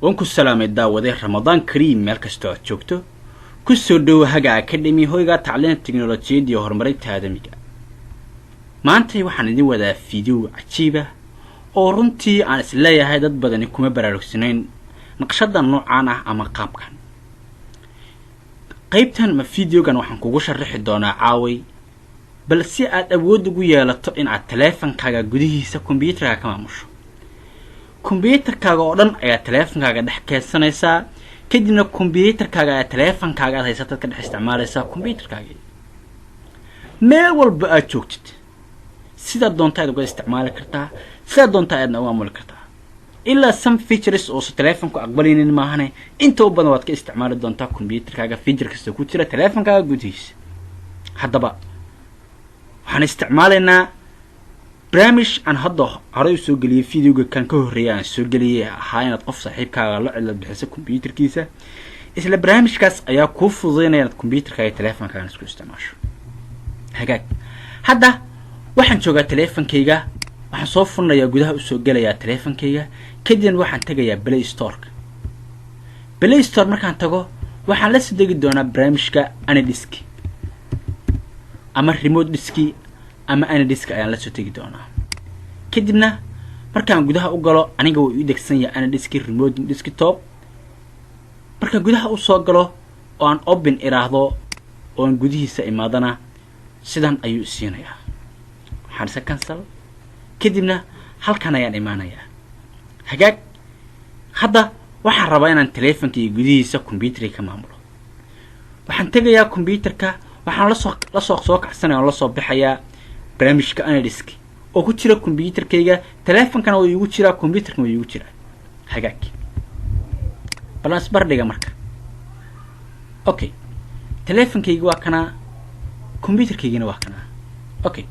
Waan ku salaamay, daawade. Ramadaan kariim meel kastoo aad joogto. Ku soo dhowo Haga Academy, hoyga tacliinta, teknolojiyadda iyo horumarinta aadamiga. Maantay waxaan idin wadaa video cajiiba oo runtii aan is leeyahay dad badani kuma baraarugsanayn naqshada noocaan ah ama qaabkan. Qaybtan ma videogan waxaan kugu sharaxi doonaa caaway bal si aad awood ugu yeelato in aad taleefankaaga gudihiisa kombyuutarka ka maamusho. Kombyuutarkaaga oo dhan ayaa taleefankaaga dhex keensanaysaa, kadibna kombyuutarkaaga ayaa taleefankaaga aad haysataad ka dhex isticmaalaysaa kombyuutarkaaga. Meel walba aad joogtid, sidaad doonta aad uga isticmaali kartaa, sidaad doonta aadna u maamuli kartaa. Ilaa some features oosa taleefonku aqbalaynin maahane, inta u badan waad ka isticmaali doontaa kombyuutarkaaga feature kasta ku jira taleefonkaaga gudihiisa. Haddaba waxaan isticmaalaynaa barnaamij aan hadda horey usoo geliyey, videoga kan ka horreeyay aan soo geliyay, ahaa inaad qof saaxiibkaaga la cilad bixiso kombyuutarkiisa. Isla barnaamijkaas ayaa kuu fududeynaya inaad kombyuutarkaaga teleefonkaagan isku isticmaasho. Hagaag, hadda waxaan joogaa taleefonkayga. Waxaan soo furnayaa, gudaha usoo gelayaa taleefonkayga, kadibna waxaan tegayaa Play Storeka. Play Store markaan tago, waxaan la soo degi doonaa barnaamijka AnyDesk ama Remote Desk ama AnyDesk ayaan la soo tegi doonaa. Kadibna markaan gudaha u galo, aniga wuu ii degsan yahay AnyDesk Remote Desktop. Markaan gudaha usoo galo oo aan open iraahdo oo aan gudihiisa imaadana, sidan ayuu isiinayaa. Waxaan isa cancel, kadibna halkan ayaan imaanayaa. Hagaag, hadda waxaan rabaa inaan taleefonkaiyo gudihiisa combyuutarka ka maamulo. Waxaan tegayaa combyuutarka, waxaan lasoo soo kacsanaya oon lasoo baxayaa barnaamijka AnyDesk oo ku jira combyuutarkayga. Taleefonkana waa iigu jiraa, combyuutarkana waa iigu jiraa. Hagaag, balan isbardhiga marka. Okay, taleefonkayga waa kanaa, combyuutarkaygana waa kanaa. Okay,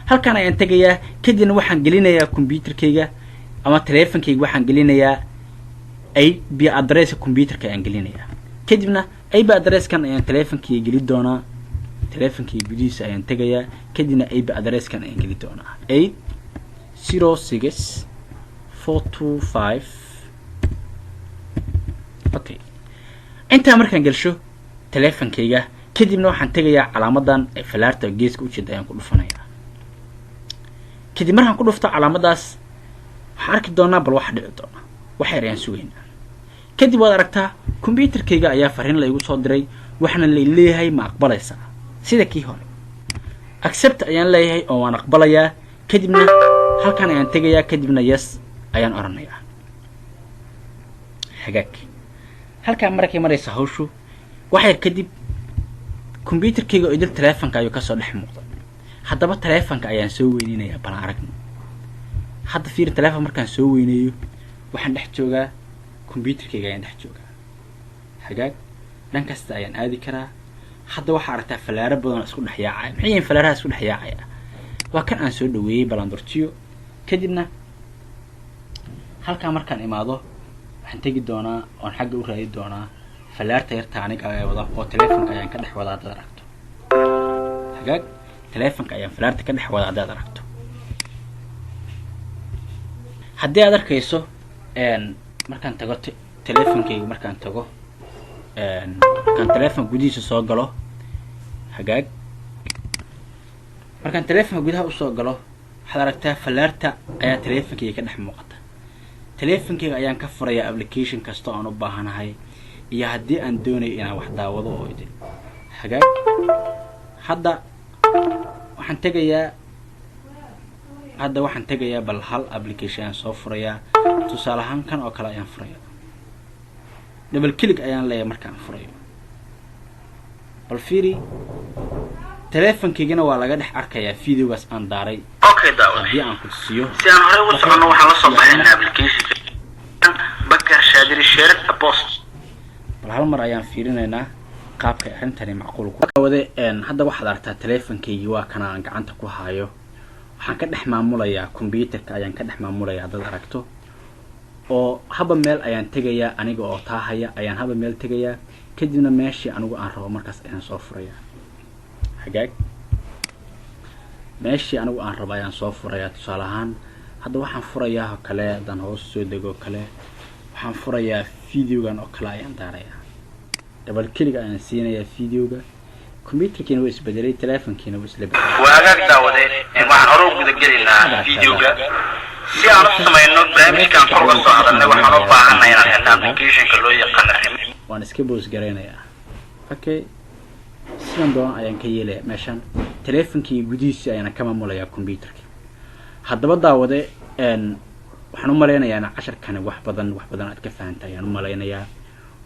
halkan ayaan tegayaa, kadibna waxaan gelinayaa combyuutarkayga ama taleefonkayga, waxaan gelinayaa IP addresska combyuutarka ayaan gelinayaa. Kadibna IP addresskan ayaan taleefonkayga geli doonaa. Taleefonkayga gudihiisa ayaan tegayaa, kadibna IP addresskan ayaan geli doonaa: 806 4 2 5. Okay, intaa markaan gelsho taleefonkayga, kadibna waxaan tegayaa calaamadan ee falaarta geeska ujeeda ayaan ku dhufanayaa. Kadib markaan ku dhufto calaamadaas, waxaan arki doonaa bal waxa dhici doona. Wax yar ayaan sugaynaa. Kadib waad aragtaa, combyuutarkayga ayaa fariin la igu soo diray, waxaana la leeyahay: "Ma aqbalaysaa?" Sida kii hore, accept ayaan leeyahay oo waan aqbalayaa. Kadibna halkan ayaan tegayaa, kadibna yes ayaan oranayaa. Hagaag, halkaan markay maraysa hawshu, wax yar kadib combyuutarkayga oo idil taleefonka ayuu kasoo dhex muuqda. Haddaba taleefonka ayaan soo weyneynayaa, bal aragno. Hadda fiiri, taleefon markaan soo weyneeyo, waxaan dhex joogaa combyuutarkayga ayaan dhex joogaa. Hagaag, dhan kasta ayaan aadi karaa. Hadda waxaa aragtaa falaaro badan oo isku dhex yaacaya. Maxay yihiin falaaraha isku dhex yaacaya? Waa kan aan soo dhaweeyey balandorjiyo. Kadibna halkaa markaan imaado, waxaan tegi doonaa oon xagga u raadi doonaa falaarta yarta aniga ee wada oo taleefonka ayaan ka dhex wadaa, haddaad aragto. Hagaag, taleefonka ayaan falaarta ka dhex wada, haddaad aragto. Haddii aad arkayso, markaan tago taleefonkayga, markaan tago, markaan taleefon gudihiisa soo galo. Hagaag, markaan taleefonka gudaha usoo galo, waxaad aragtaa falaarta ayaa taleefonkayga ka dhex muuqata. Taleefonkayga ayaan ka furayaa application kasta oon u baahanahay iyo haddii aan doonayo inaan wax daawado oo idin. Hagaag, hadda waxaan tegayaa, hadda waxaan tegayaa bal hal application ayaan soo furayaa. Tusaale ahaan kan oo kale ayaan furayaa. Double click ayaan leeyahay markaan furayo. Bal fiiri, teleefonkaygana waa laga dhex arkayaa videogaas aan daaray. Okay daawade, haddii aan ku tusiyo, si aan horey ugu soconno, waxaan la soo baxaynaa applicationka Bakar Shaadiri shared a post. Bal hal mar ayaan fiirinaynaa qaabka arrintani macquul ku wade. Hadda waxaad aragtaa teleefonkaygii waa kana aan gacanta ku hayo. Waxaan ka dhex maamulayaa computerka ayaan ka dhex maamulayaa, haddaad aragto, oo haba meel ayaan tegayaa. Aniga oo taahaya ayaan haba meel tegayaa, kadibna meeshii anigu aan rabo markaas ayaan soo furayaa. Hagaag, meeshii anigu aan rabo ayaan soo furayaa. Tusaale ahaan hadda waxaan furayaa oo kale, haddaan hoos soo dego kale, waxaan Waxaan furayaa videogan oo kale ayaan daarayaa, double click ayaan siinayaa videoga. Computerkiina wuu isbedelay, telefonkiina wuu isla bedelay. Waa hagaag, daawade. Waxaan hore u gudagelaynaa videoga. Si aan u samayno barnaamijkan kor uga soo hadalnay, waxaan u baahanay inaan helno applicationka loo yaqaano Waan iska pause garaynayaa. Okay, sidan doona ayaan ka yeelayaa. Meeshaan telefonkii gudihiisa ayaana ka maamulayaa computerka. Haddaba daawade, waxaan u malaynayaa in casharkani wax badan, wax badan aad ka fahantay ayaan u malaynayaa.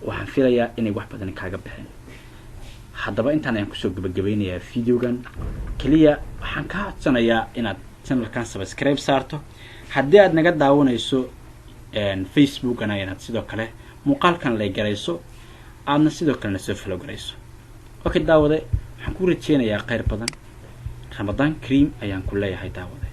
Waxaan filayaa inay wax badan kaaga baxeen. Haddaba intaan ayaan kusoo gabagabeynayaa videogan. Keliya waxaan kaa codsanayaa inaad channelkan subscribe saarto. Haddii aad naga daawanayso Facebookana, inaad sidoo kale muuqaalkan like garayso, aadna sidoo kalena soo follow garayso. Okay daawade, waxaan ku rajeynayaa kheyr badan. Ramadaan kariim ayaan ku leeyahay, daawade.